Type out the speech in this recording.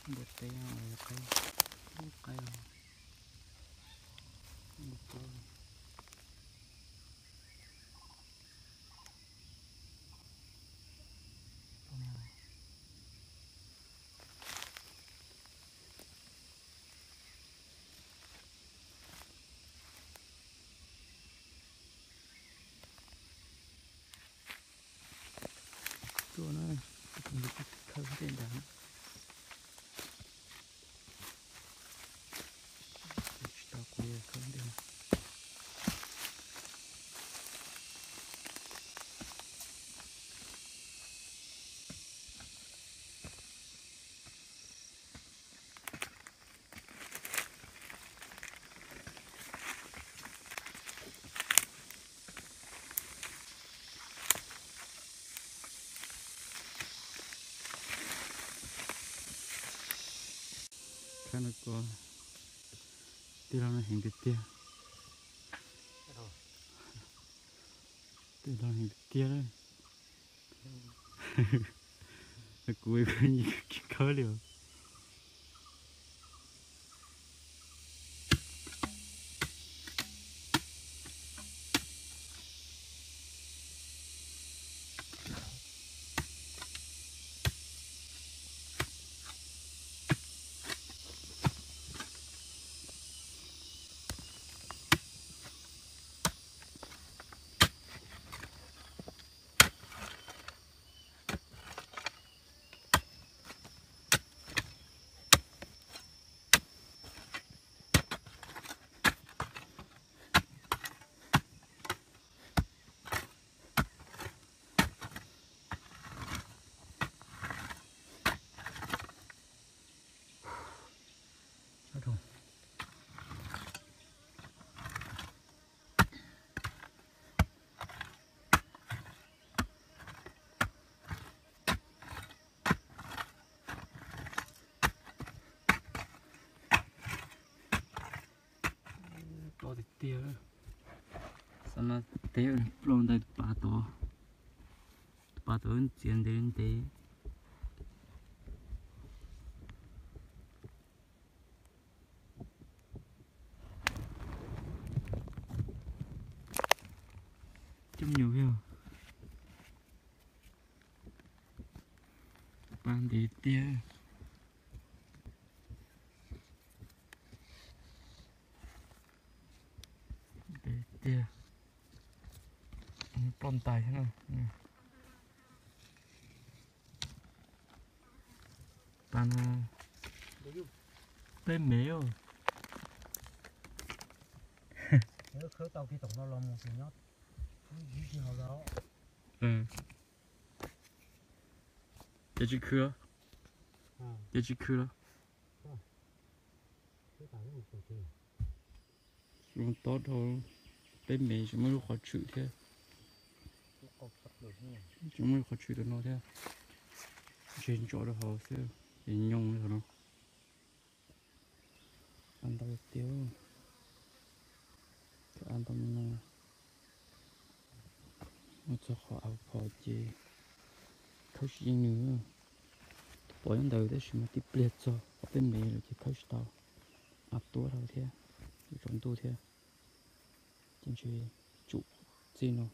Npua teb qaib, qaib, npua teb. Tuaj na, khawb tej ntag na. Tsis tau kuv khawb tej. Khawb no kuv tij laug no heev tiag tiag. Tij laug heev tiag tiag. Kuv, kuv tsis khawb li os. Ploj tiag tiag. Xav no teb ploj ntawm tus pas tod, tus pas tod txiav ntev ntev. Coob nyuj yog pas ntev tiag. Ntev tiag. Ploj ntais thiab na. Pas no peb mev. Ces tsis khwv los? Ces tsis khwv los? Zoo tob dhau, peb mev tsis muaj lub qhov tshwm thiab. Tsis muaj lub qhov tshwm rau no thiab. Ntseg ntsos rau hauv xwb, ces nyoos li hauv no. Av ntau tiag, av ntau no. Mus txog qhov av phom ces khawb tsis yeej nws. Pom nyob ntawd tab sis mas tib pliag txog qhov peb mev lawm ces khawb tsis tau. Av tuab dhau thiab, tsaus ntuj thiab, ces ntshe tsum txij no.